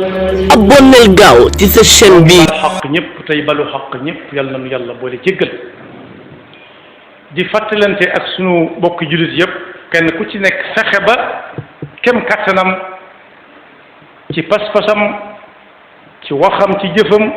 abonneel gaaw ci sa chaîne bi xaq ñëpp tey balu xaq ñëpp yal na nu yàlla boole jéggal di fàttalante ak sunu bokk jullit yëpp kenn ku ci nekk fexe ba kem kattanam ci pas-pasam ci waxam ci jëfam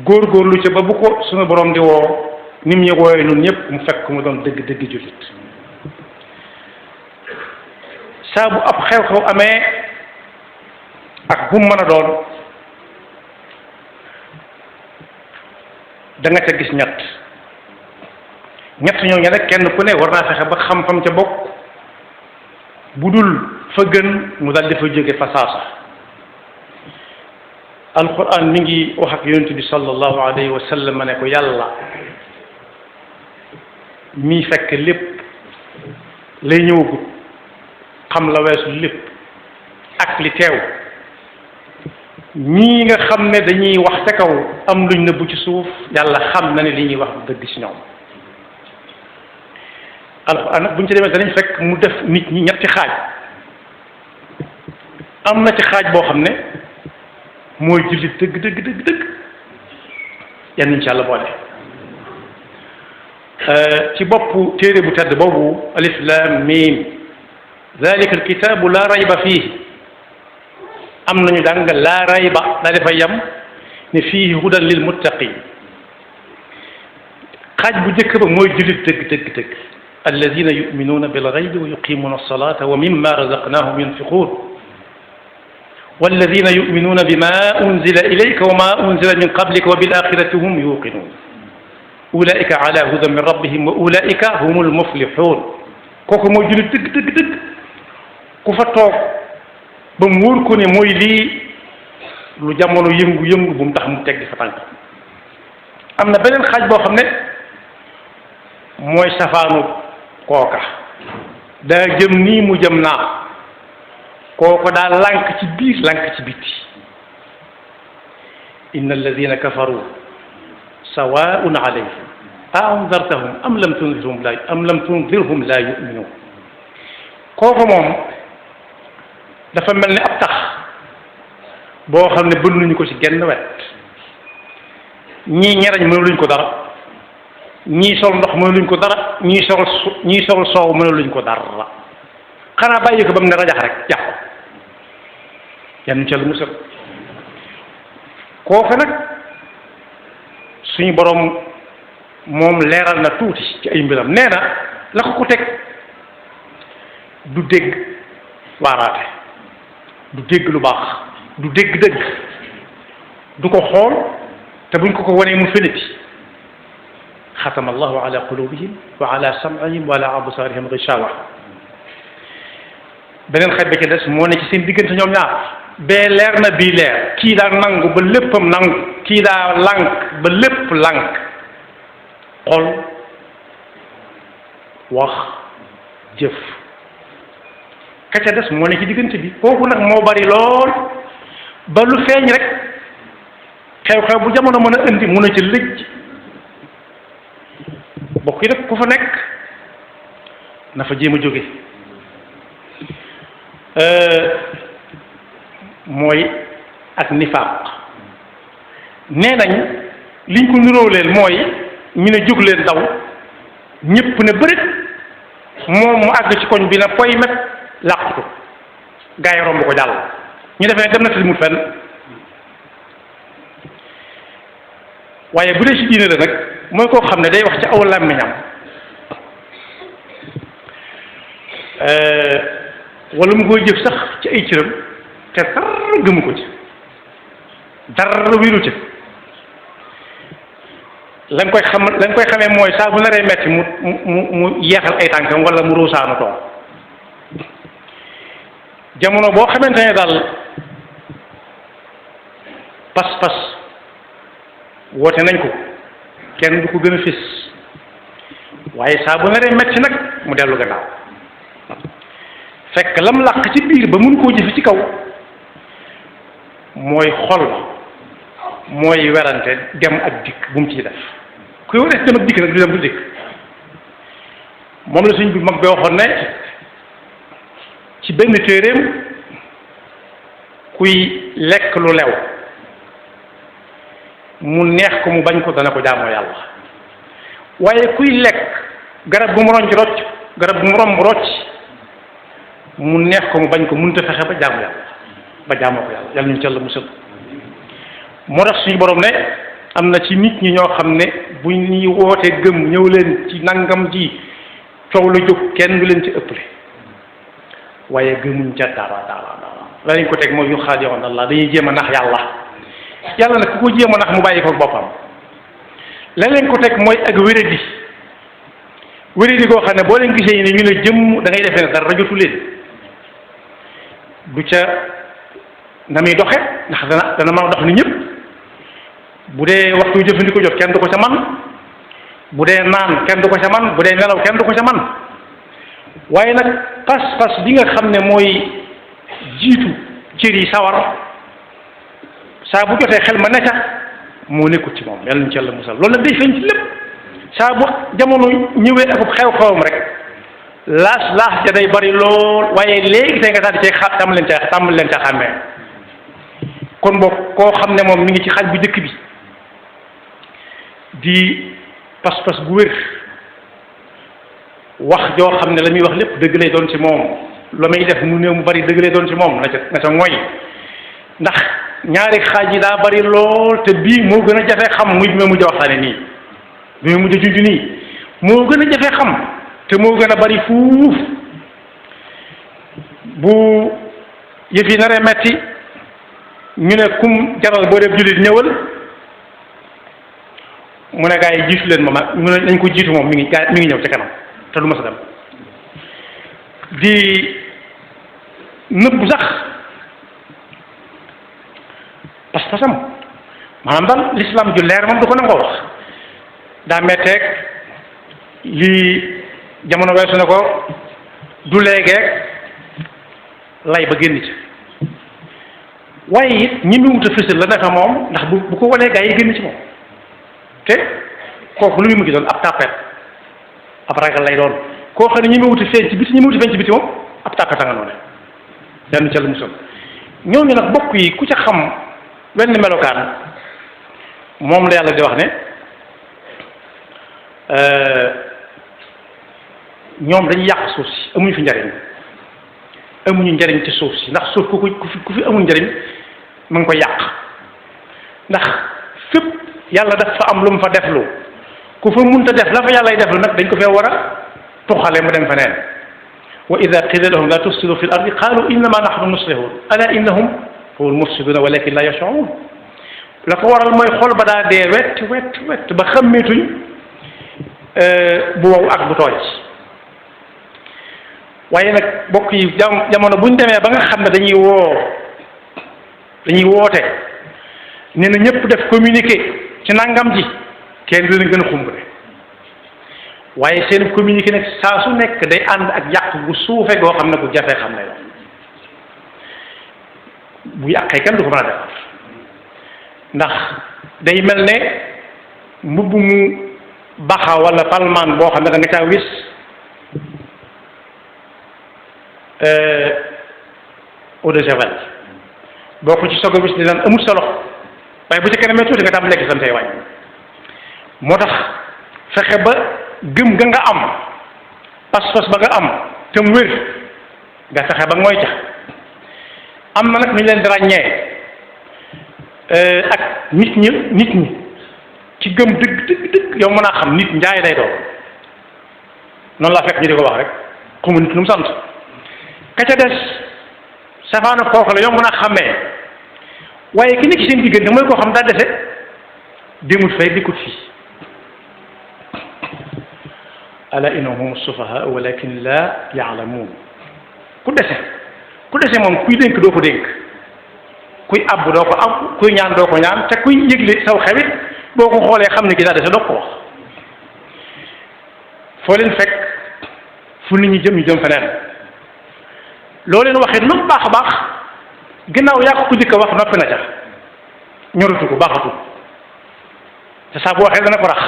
góorgóorlu ca ba bu ko sunu borom di woo nim ñu wooyee ñun ñëpp mu fekk mu doon dëgg-dëgg jullit saa bu ab xew-xew amee ak bu mu mën a doon da nga ca gis ñett ñooñu nag kenn ku ne war naa fexe ba xam-xam ca bokk bu dul fa gën mu daal di fa jóge fa saasa alquran mi ngi wax ak yonent bi sallallahu alayhi wa sallam ne ko yàlla mii fekk lépp lay ñëwagut xam la weesu lépp ak li teew ñii nga xam ne dañuy wax ca kaw am luñ nëbbu ci suuf yàlla xam na ne li ñuy wax dëgg ci ñoom alxuraan nag buñ ci demee danañ fekk mu def nit ñi ñetti xaaj am na ci xaaj boo xam ne mooy jullit dëgg yan nañ ci yàlla boole ci bopp téere bu tedd boobu alif lam mim dalika alkitabu la rayba fihi am nañu dàng laa rayba daa dafa yam ne fii hudan lil muttaqin xaaj bu njëkk ba mooy jullit dëgg alladina yuminuuna bil gaybi wa yuqimuuna alsalata wa mimma razaqnahum yunfiquun walladina yuminuuna bima unzila ilayka wa ma unzila min qablika wa bil axirati hum yuqinuun ulaika ala hudan min rabbihim wa ulaika humul muflixuun kooku mooy jullit dëgg ku fa toog ba mu wóor ko ne mooy lii lu jamono yëngu-yëngu bu mu tax mu teg di fa tànk am na beneen xaaj boo xam ne mooy safaanu kooka daa jëm nii mu jëm naa kooko daa lànk ci biir lànk ci biti inna alladina kafaru sawaun alayhim a anzartahum am lam tunzirhum la yuminun kooko moom dafa mel ni ab tax boo xam ne bënnuñu ko ci genn wet ñii ñerañ mënuluñ ko dara ñii sol ndox mënuluñ ko dara ñii sol soow mënuluñ ko dara xanaa bàyyi ko ba mu ne rajax rek jàpp yan ca lu musal kooku nag suñu borom moom leeral na tuuti ci ay mbiram nee na la ko teg du dégg waaraate du dégg lu baax du dégg dëgg du ko xool te buñ ko wanee mu feneti xatama allahu ala qulubihim wa ala sam'ihim wa ala absarihim gishawa beneen xaj ba ci des moo ne ci seen diggante ñoom ñaar bee leer na bii leer kii daa nangu ba léppam nangu kii daa lànk ba lépp lànk xol wax jëf ka ca des moo ne ci diggante bi kooku nag moo bari lool ba lu feeñ rek xew-xew bu jamono mën a indi mun a ci lëj bokk yi nag ku fa nekk na fa jéem a jóge mooy ak nifaaq nee nañ liñ ko niróo leen mooy ñu ne jóg leen daw ñëpp ne bërit moom mu àgg ci koñ bi na poy met làqtu gaa yi romb ko jàll ñu defee dem na te mu fenn waaye bu dee ci diine la nag mooy koo xam ne day wax ci aw làmmiñam wala mu koy jëf sax ci ay cëram te dara gëmu ko ci dara wéeru ci lañ koy xamee mooy saa bu naree metti mu yeexal ay tànkam wala mu ruusaanu toog jamono boo xamante ne daal pas-pas woote nañ ko kenn du ko gën a fés waaye saa bu naree metti nag mu dellu gannaaw fekk lam làq ci biir ba mun koo jëfe ci kaw mooy xol mooy werante dem ak dikk bu mu ciy def kuy def dem ak dikk nag du dem du dikk moom la suñ bi mag bi waxoon ne ci benn téeréem kuy lekk lu lew mu neex ko mu bañ ko dana ko jaamoo yàlla waaye kuy lekk garab bu mu ronc rocc garab bu mu romb rocc mu neex ko mu bañ ko mënut a fexe ba jaamu yàlla ba jaamoo ko yàlla yàlla ñu ci yàlla musal moo tax suñu borom ne am na ci nit ñi ñoo xam ne bu ñuy wootee gëm ñëw leen ci nangam ji coow la jóg kenn du leen ci ëppale waaye gëmuñ ca dara la lañ ko teg mooy yu xaadi'uuna Allah dañuy jéem a nax yàlla yàlla nag ku ko jéem a nax mu bàyyi ko boppam la leen ko teg mooy ak wéradi goo xam ne boo leen gisee ne ñu ne jëmm da ngay defee ne dara jotu leen du ca na muy doxe ndax dana mën a dox ni ñëpp bu dee waxtu jëfandikoo jot kenn du ko ca man bu dee naan kenn du ko ca man bu dee nelaw kenn du ko ca man waaye nag pas-pas bi nga xam ne mooy jiitu cër yi sawar saa bu jotee xel ma ne ca moo nekkut ci moom yàlla nañu ci yàlla musal loolu nag day feeñ ci lépp saa bu jamono ñëwee akub xew-xewam rek laas ja day bari lool waaye léegi tey nga daal di cay tàmbali leen ca xàmmee kon boog koo xam ne moom mi ngi ci xaaj bu njëkk bi di pas-pas bu wér wax joo xam ne la muy wax lépp dëgg lay doon ci moom la muy def mu néew mu bari dëgg lay doon ci moom na ca ngoy ndax ñaari xaaj yi daa bari lool te bii moo gën a jafe xam muy bi ma mujj a waxtaane nii bi ma mujj a junj nii moo gën a jafe xam te moo gën a bari fuuf bu yëf yi naree metti ñu ne kum jaral boo def jullit ñëwal mu ne gaa yi jiitu leen ma mu ne nañ ko jiitu moom mi ngi ñëw ca kanam te du ma sa dem di nëbbu sax pas-pasam maanaam daal l'islam ju leer moom du ko nangoo wax daa metteeg lii jamono weesu ne ko du léegeeg lay ba génn ci waaye it ñi mu wut a fësal la naka moom ndax bu ko wanee gaa yi génn ci moom te kooku lu muy mujj doon ab tàppet ab ragal lay doon koo xam ne ñi mu wut a feeñ ci biti ñi mu wut a feeñ ci biti moom ab tàppet a nga noonu yàlla ca la musal ñooñu nag bokk yi ku ca xam wenn melokaan moom la yàlla di wax ne ñoom dañuy yàq suuf si amuñu fi njariñ amuñu njariñ ci suuf si ndax suuf ku fi amul njariñ ma ngi koy yàq ndax fépp yàlla daf fa am lu mu fa deflu ku fa munta def la fa yàllay deflu nag dañ ko fee war a tuxale mu dem feneen wa ida qila lahum la tufsidu fi l ardi qalu innama nahnu muslihun ala innahum huwa l mufsiduna walakin la yashurun la ko waral mooy xol ba daa dee wett ba xammeetuñ bu wow ak bu tooy waaye nag bokk yi jamono buñ demee ba nga xam ne dañuy woote ne na ñëpp def communiqué ci nangam ji kenn dina gën a xumb de waaye seen communiqué nag saa su nekk day ànd ak yàq bu suufe goo xam ne bu jafee xam ne la bu yàqee kenn du ko mën a defar ndax day mel ne mbubb mu baxa wala palmaan boo xam ne da nga caa wis eau de javel boo ko ci soog a wis di leen amut solo waaye bu ci kanamee tuuti nga tam lekk santey wañ moo tax fexe ba gëm ga nga am pas-pas ba nga am te mu wér nga fexe ba ngooy ca am na nag ñu leen di ràññee ak nit ñi ci gëm dëgg yow mën a xam nit njaay lay doon noonu laa fekk ñu di ko wax rek xamu nit nu mu sant ka ca des safaana kooku la yow mën a xàmmee waaye ki nekk seen diggante mooy koo xam daa dese demut fay dikkut fii ala innahum hum sufahaa walakin la yaalamuun ku dese moom kuy dénk doo ko dénk kuy àbb doo ko àbb kuy ñaan doo ko ñaan te kuy yëgle saw xewit boo ko xoolee xam ne ki daa dese doo ko wax foo leen fekk fu nit ñi jëm ñu jëm feneen loo leen waxee lu baax a baax ginnaaw yaa ko jëkk a wax noppi na ca ñoratu ko baaxatu te saa bu waxee dana ko rax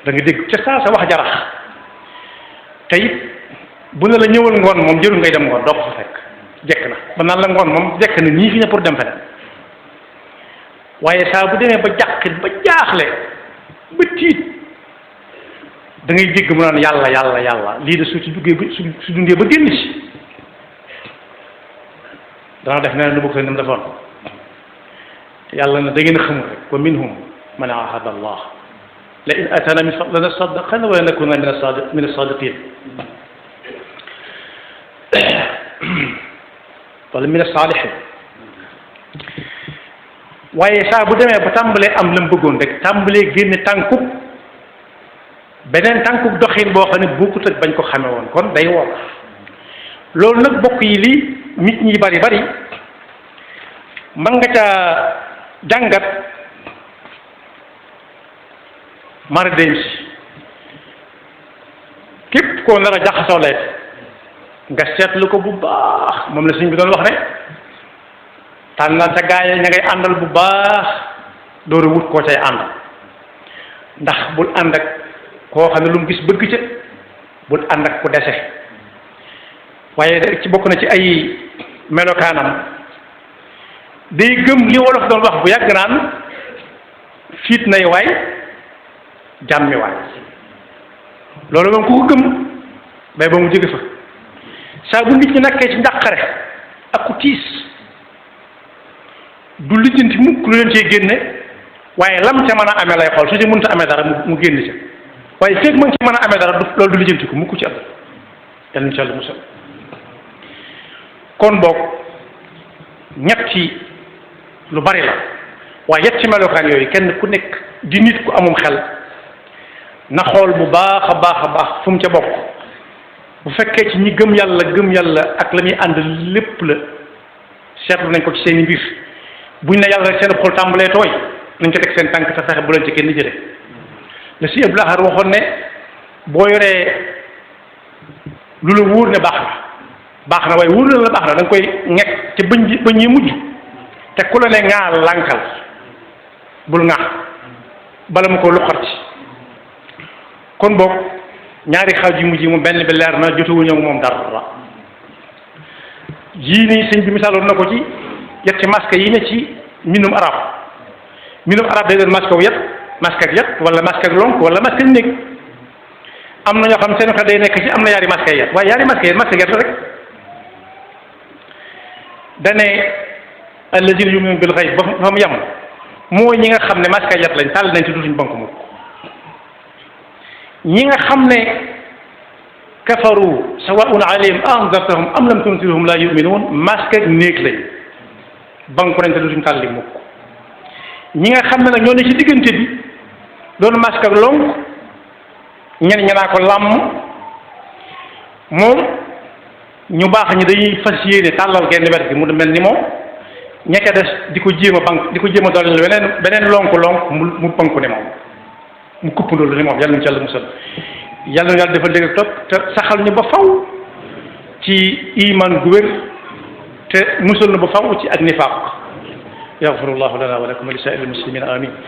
da nga dégg ca saa sa wax jarax te it bu ne la ñëwal ngoon moom jërul ngay dem ngoon doo ko fa fekk jekk na ba naan la ngoon moom jekk na ñii fi ne pour dem feneen waaye saa bu demee ba jàqit ba jaaxle ba tiit da ngay dégg mu naan yàlla yàlla yàlla lii de su ci duggee ba su dundee ba génn ci dana def nee na nu bëgg ni mu defoon yàlla na da ngeen a xamul rek wa minhum man ahada allah la in atana min fadlin lanasaddaqanna wa lanakunanna min as-sadiqin wala min as-salihin waaye saa bu demee ba tàmbalee am la mu bëggoon rek tàmbalee génne tànkub beneen tànkub doxin boo xam ne bokkut ak bañ ko xamee woon kon day wor loolu nag bokk yi li nit ñi bari bari mën nga ca jàngat mara dem si képp koo nar a jaxasoo leen nga seetlu ko bu baax moom la sëñ bi doon wax ne tànnal sa gaay ña ngay àndal bu baax door a wut koo cay ànd ndax bul ànd ak koo xam ne lu mu gis bëgg ca bul ànd ak ku dese waaye ci bokk na ci ay melokaanam day gëm li wolof doon wax bu yàgg naan fiit nay waay jàmmi waay loolu moom ku ko gëm bay ba mu jóge fa saa bu nit ñi nekkee ci njàqare ak ku tiis du lijjanti mukk lu leen cee génne waaye lam ca mën a amee lay xool su ci mënta amee dara mu génn ca waaye feeg ma ngi ci mën a amee dara loolu du lijjanti ko mukk ci àdduna yal na ci Yàlla musal kon boog ñetti lu bari la waaye yetti melokaan yooyu kenn ku nekk di nit ku amum xel na xool bu baax a baax a baax fu mu ca bokk bu fekkee ci ñi gëm yàlla ak la muy ànd lépp la seetlu nañ ko ci seen i mbir buñ ne yàlla rek seen xol tàmbalee tooy nañ ko teg seen tànk te fexe bu leen ci kenn jële la si Abdul Ahad waxoon ne boo yoree lu la wóor ne baax na waaye wóor na la baax na da nga koy ñekk te bëñ yi mujj te ku la ne ŋaa lànkal bul ŋaa bala mu ko luqat ci kon boog ñaari xaaj yu mujj yi moom benn bi leer na jotewuñu ak moom dara yii nii sëñ bi misaaloon na ko ci yetti masque yi ne ci mbindum arab day doon masque wu yet masque ak yet wala masque ak lonk wala masque ak néeg am na ñoo xam seen xel day nekk ci am na yaari masque yet waaye yaari masque yet masque yet la rek dane allazina yu'minuna bil ghayb ba mu yem mooy ñi nga xam ne masque yet lañ tàll nañ ci dutuñ banque mukk ñi nga xam ne kafaru sawaa'un alayhim anzartahum am lam tunzirhum la yu'minun masque ak néeg lañ banque nañ te dutuñ tàlli mukk ñi nga xam ne nag ñoo ne ci diggante bi doon masque ak lonk ñen ñanaa ko làmm moom ñu baax ñi dañuy fas yéene tàllal genn wet gi mu mel ni moom ñekka des di ko jéem a banque di ko jéem a dooleel beneen lonk mu banku ne moom mu kupp ndoolu ni moom yàlla nañu ci Yàlla musal yàlla na yàlla defal dégg topp te saxal ñu ba faw ci iman gu wér te musal na ba faw ci ak nifaaq yaxfirullahu lana wa lakum wa li saa'iril muslimina amin